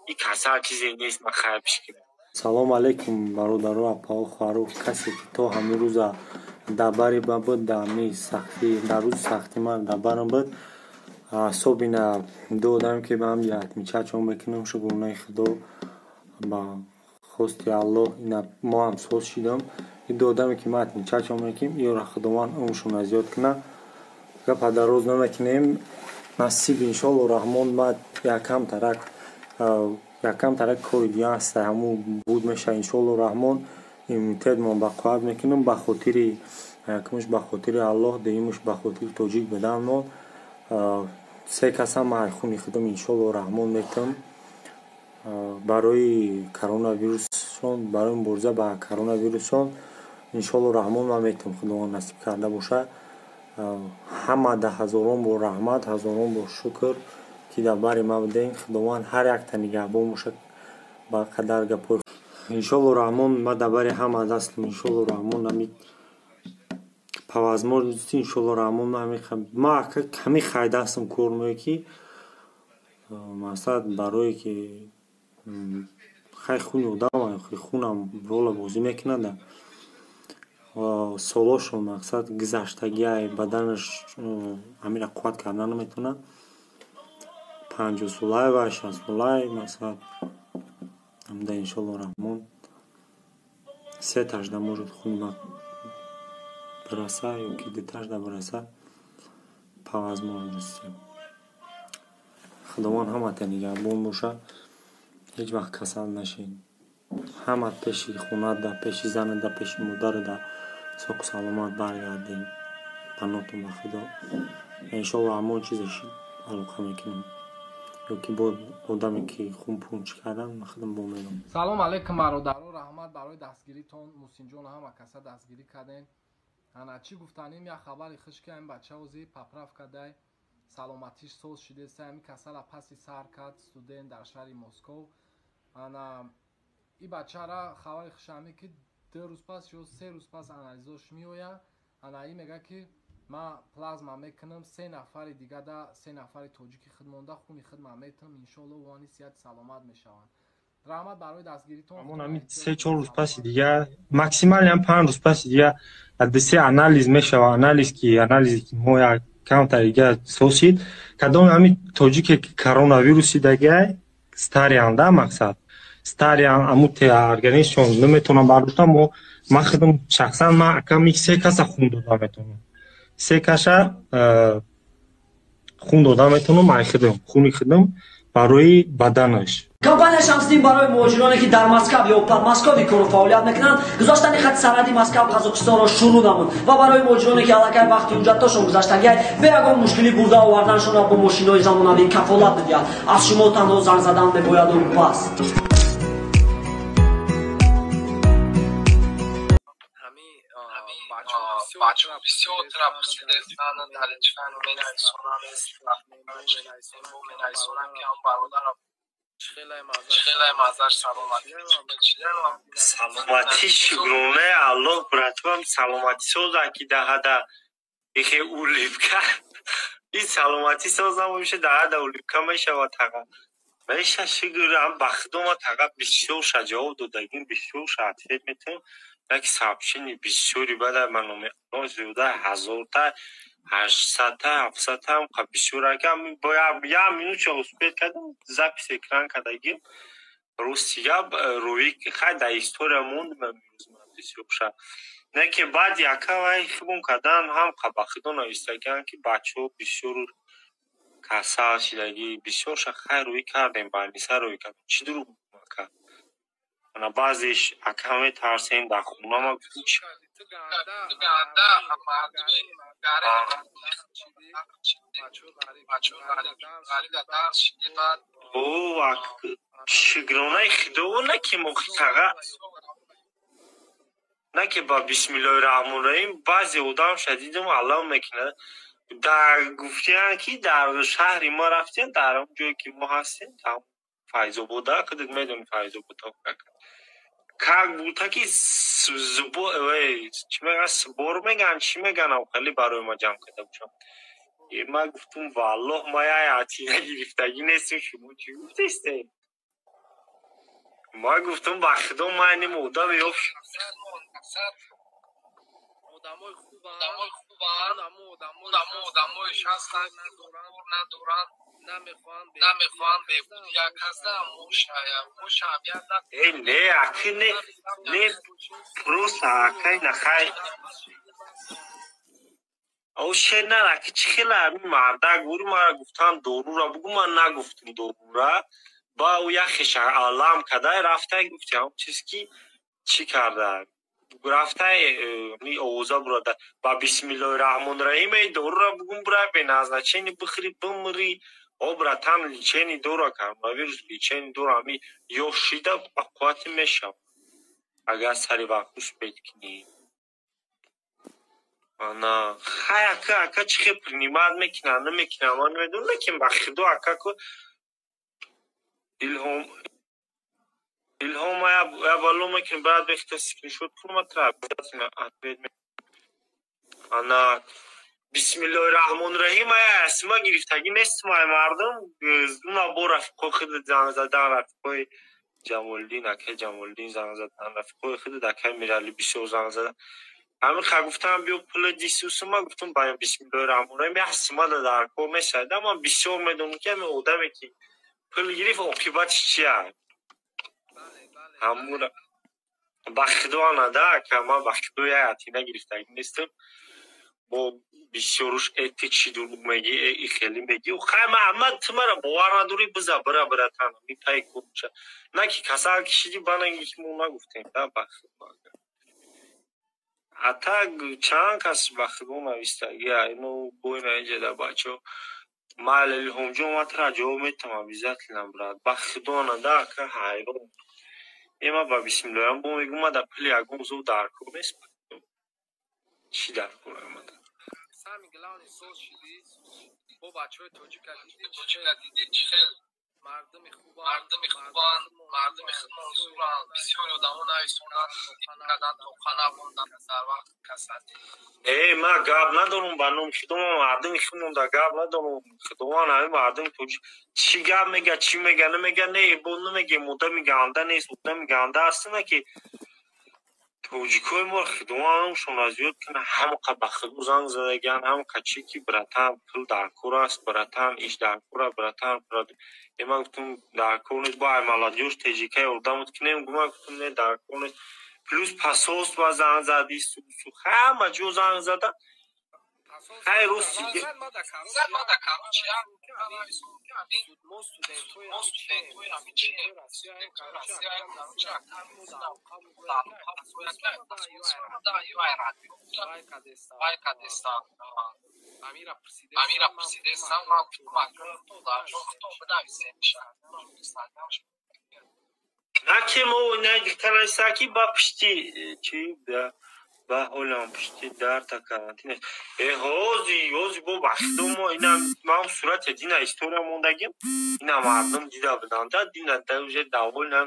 И касал чизе нест, ман хайр пишкинам. Салом алейкум, бародару, апао, хоҳару, касе ки то ҳамин рӯза дар бари ман буд, дар ҳамин сахтӣ, дар рӯзи сахти ман дар барам буд. Особенно ду одаме ки ба ҳам отмечать мекунам, шукронаи Худо, ба хости Аллоҳ ина мо ҳам соз шидам. Ин ду одаме ки ман отмечать мекунем, иёра Худованд умршонро зиёд кунад. Гапа дароз намекунем. Насиб, иншоалло Раҳмон, ман якам тарак кори дига ҳаста, ҳамун буд мешавад, иншоалло Раҳмон, иммунитетмон ба қувват мекунем, ба хотири якумш ба хотири Аллоҳ, дуюмш ба хотири тоҷик буданмон. Се касам ман хуни худам, иншоалло Раҳмон, метам барои коронавирусшон, барои мубориза ба коронавирусшон, иншоалло Раҳмон, ман метам, Худованд насиб карда бошад. Ҳама да ҳазорон бор раҳмат, ҳазорон бор шукр, ки дар бари ман будем. Худованд ҳар якта нигаҳбон бошад. Ба қадар гапҳои, иншоалло Раҳмон, ман дар бари ҳама дастам, иншоалло Раҳмон, ами по возможности, иншоалло Раҳмон, ман ҳамин хай дастам кор меояд, ки мақсад барое ки хай хуни одам, хунам рола бозӣ мекунад, солошон мақсад гузаштагиай, баданаш ҳамира қувват карда наметавонад. 50-солай ва 60-солай мақсад амда, иншоалло Раҳмон, сеташда может хуни ман бираса ё ки дуташда бираса, по возможности. Худованд ҳамата нигаҳбон бошад, ҳеҷ вақт касал нашед. Ҳама пеши хонада, пеши занада, пеши модарада соқу саломат баргардем. Панотон ба Худо. Иншоалло ҳамон чизе шид, алоқа мекунем ё ки бо одаме ки хунпун чӣ кардан, ман худам бо мерам. Салом алейкум, бародаро, раҳмат барои дастгиритон. Мусинҷон, ҳама каса дастгирӣ кардем. Ана чӣ гуфтанем, як хабари хуш, ки ҳамин бача ҳозир поправка дай, саломатиш соз шидеса. Ҳамин касала паси сар кард, студент дар шаҳри Москов. Ана и бачара хабари хуш ҳамин, ки 2 рӯз пас ё 3 рӯз пас анализош меояд. Ана и мега, ки ман плазма мекунам, се нафари дигада, се нафари тоҷики худ монда, хуни худма метам, иншоалло вани сиҳати саломат мешаванд. Раҳмат барои дастгиритон. Ҳамон ҳамин 3-4 рӯз паси дига, максимально ҳам 5 рӯз паси дига се анализ мешава, анализ ки анализе ки мо як камтар дига соз шид. Кадоми ҳамин тоҷике ки коронавируси дагай, старый анда, мақсад старый ан, аму организмшон наметавонам бардоштам. Мо ман худам шахсан ман аками се каса хун дода метавонам, се каша хун дода метавонам, ай худам, хуни худам барои баданаш. Компания «Шамсиддин» барои муҳоҷироне, ки дар Москав ё Подмосковье кору фаъолият мекунанд, гузоштани хати сарҳади Москав Қазоқистонро шурӯъ намуд ва барои муҳоҷироне, ки аллакай вақти ҳуҷҷатҳошон гузаштагиай, бе ягон мушкилӣ бурда оварданашонро бо мошинҳои замонавӣ кафолат медиҳад. Аз шумо танҳо занг задан мебояду бас. Бачаҳо бисёр тра пурсидестанд, таличкан менависонам, ки ҳам бародарам хеле маззаш саломатӣ. Саломатӣ, шукронаи Аллоҳ, братвам, саломатӣ соза, ки даҳада ихе улыбка ин саломатӣ соз набоша, даҳада улыбка мешавад, таға меша. Шукр ам ба Худо, ма таға бисёрша ҷавоб додагим, бисёрша ответ метавон. Як сообщение бисёри бада ман зиёда ҳазорта, 800-та, 700-та ҳам бисёр акам, як минутча успеть кардам, запись экран кардагим. Рости гап, рӯи хай дар история мондам имрӯз ман бисёрша. Не ки баъд яка вай хибон кардан, ҳам ба Худо навистагиам, ки бачаҳо бисёр касал шидагӣ, бисёрша хай рӯӣ кардем, больница рӯӣ кардем. Чӣ дурӯғ кард? Ана баъзеш ака метарсем, дар хона ма гуфтем. Ганда мардуми О, шукронаи Худово, на ки мо таға, на ки ба бисмиллоҳи раҳмони раҳим. Баъзе одамша дидам, аллам мекунад, дар гуфтиянд, ки дар шаҳри мо рафтем, дар он ҷое ки мо ҳастем, дар Файзобода, худат медони Файзобода, как будто ки чӣ мегӯянд, сбор мегӯянд, чӣ мегӯянд, хеле барои ма ҷамъ карда бошам. Ман гуфтум, валлоҳ, ма як атина гирифтагӣ нестем, шумо чӣ гуфтестем? Ман гуфтум, ба худо, ман ним одам ёфт. Одамои хубанд, одамои ҳастанд, кор надоранд, намехоҳанд беҳбуд як ҳаста мошабият. Э, не, аки, не, не, просто акай нахай. О, шер нара, ки чӣ хела ҳамин мардак гури мара гуфтан дорура бугу, ман нагуфтум дорура. Ба ӯ як хеша алам кадай рафтай, гуфти ҳам чиз ки чӣ карда рафтай, ми овоза бурада ба бисмиллоҳи раҳмони раҳим, эй дорура бугум, бура беназначени бихӯри, бимирӣ. О, братан, лечение дора, коронавирус лечение дора, ҳами ёш шида ба қуввати мешав, агар сари вақт успеть кунӣ. Ана хай, ака, ака чӣ хел принимать мекунад, намекунад, ман намедонам, лекин ба худо, ака, ку Илҳом, Илҳом, я бало мекунем, брат, бехта скриншот кунам, тра обязательно ответ. Ана бисмиллоҳи раҳмони раҳим, ая асма гирифтагӣ нестм, ай мардум уна бо рафиқои худ занг задан, рафиқои Ҷамолиддин, акай Ҷамолиддин занг задан, рафиқои худ, акай Мирали бисёр занг задан. Ҳамин ха гуфтам, биё пули дисусу, ман гуфтам, ба бисмиллоҳи раҳмони раҳим, як сумада дар кор месайда. Ман бисёр медонам, ки ҳамин одаме ки пул гирифт, оқибатиш чия. Ҳамура ба худо ана ака, ман ба худо як атина гирифтагӣ нестам. Бо бисёруш э, ти чӣ дурӯғ мегӣ, э, и хеле мегӣ. Хай, ман ту мара бовар надорӣ, биза, бира, братан, мипай курча на ки касал кишиди, банаги ки мо нагуфтем да. Ба худо, ҳатта чанд кас ба худо навистагӣ, ино бойна иҷада бачо. Майли, Илҳомҷон, ман тура ҷавоб метам обязательно, брат. Ба худо ана да, ака, ҳайрон. Е, ман ба бисмиллоҳ бо мегӯм, ман дар пули ягон зо дар кор нест. Чӣ дар кор омада? Самый главный, соз шидӣ, бо бачаҳои тоҷика дидӣ, чӣ хел мардуми хубанд, мардуми худмонзуранд. Бисёри одамо нависонанд, кардан тоқа набонданд дар вақти касалӣ. Э, ман гап надорам ба номи худо, ман мардуми худмонда гап надорам. Худованд, ҳамин мардуми тоҷик чӣ гап мега, чӣ мега, намега, не, бо намегем, одами ганда нест, одами ганда ҳастина ки тоҷикои мо худовандшон аз ёд кунад. Ҳамақа ба худо занг задагиан, ҳамақа чӣ ки братан, пул дар кор аст, братан, иш дар кор аст, братан. Е, ман гуфтум, дар кор нест, бо ай молодёжь теҷикаи одамот кинем, ман гуфтум, не, дар кор нест. Плюс посольство занг зади, ҳама ҷо занг зада. Хай, рости. Амира пурсидестам, ман гуфтум, бинависем. На ки мо наки ба пишти чи ба ҳолам пишти дарта карантин. Э, ҳози ҳози бо бахто мо ина ман сурати дина история мондагим, ина мардум дида буданда, дина да уже довольно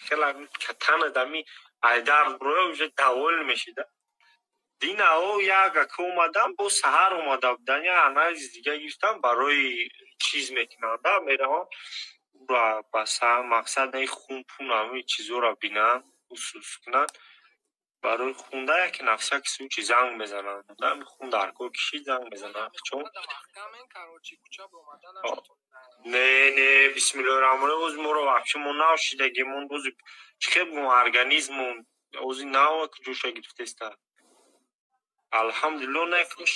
хела катана дами айдар броя уже довольно мешида. Дина о як ака омадам, бо саҳар омада будан, я анализ дига гирифтам, барои чиз мекунанда меравам ба мақсад наи хун пун ҳамаи чизоро бинанд, усус кунанд барои хунда, яке на всякий случай занг мезананд. Хун дар кор кишид, занг мезананд. Чон не, не, бисмиллоҳи раҳмони, ози моро вообще мо нав шидагимон, ози чӣ хел бигӯм, организмон ози нав ҷоша гирифтеста, алҳамдулилло. Накуш,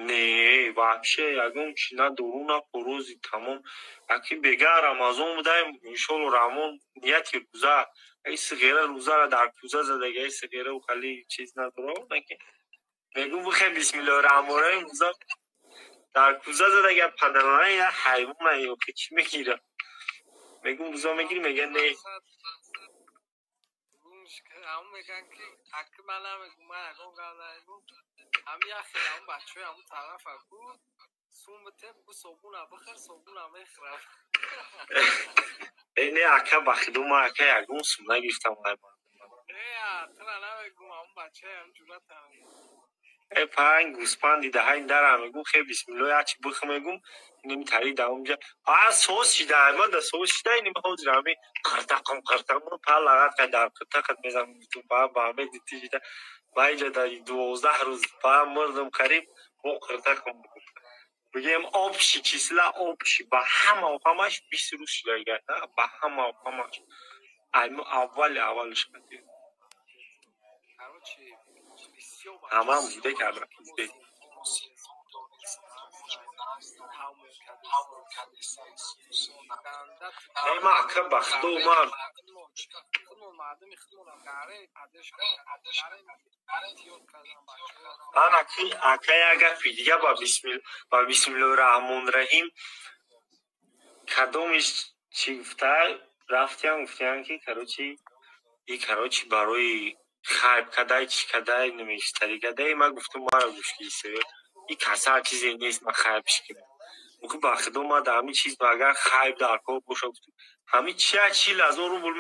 не, вообще ягон чи на дору, на порози, тамом. Аки бега Рамазон будаем, иншолло, Раҳмон нияти рӯза, ай сиғера рӯзара дар кӯза задаги, ай сиғера хали чиз надора, наки мегум, бихе, бисмиллоҳи раҳмони раҳим, рӯза дар кӯза задаги, падарона я ҳайвона ё чӣ мегира, мегум, рӯза мегири, мега не. Ҳамун мегӯянд ки аки, ман намегум, ман ягон гап намегум. Ҳами як хел ҳамун бачаҳои ҳамун тарафа ку сум бите, бу собуна бихӯр, собуна мехӯрам. Э, не, ака, ба худо, ман, ака, ягон сум нагирифтам. Не, тура намегум, ҳамун бачаи ҳамун ҷуръата. Э панг гӯспанди даҳани дара мегум, хе бисмилло ячи бих мегум, инами тари давомҷа. Па соз шида, ма да соз шида, инами ҳозир ҳами қиртақум қиртақум па лагат қай дар қиртақат мезанам, па ба ҳаме дити шида. Ма инҷа дар 12 рӯз па мурдам қариб, бо қиртақум. Бигем общий числа, общий ба ҳама ҳамаш 20 рӯз шида, ба ҳама ҳамаш. Аймо аввали аввалш қадим. Ҳамаам дида кардам. Э ма ака ба худо ман ман ака як гапи дига ба бисмил ба бисмиллоҳи раҳмони раҳим кадомиш чӣ гуфта рафтиям, гуфтиям ки короче и короче барои хайб кадай, чӣ кадай, намештари кадай. Ман гуфтам, маро гӯш кисе, и касал чизе нест, ман хайбш кунам. Гуфт, ба худо, ман дар ҳамин чиз агар хайб дар кор боша, гуфтам, ҳамин чия 40 000 рубл.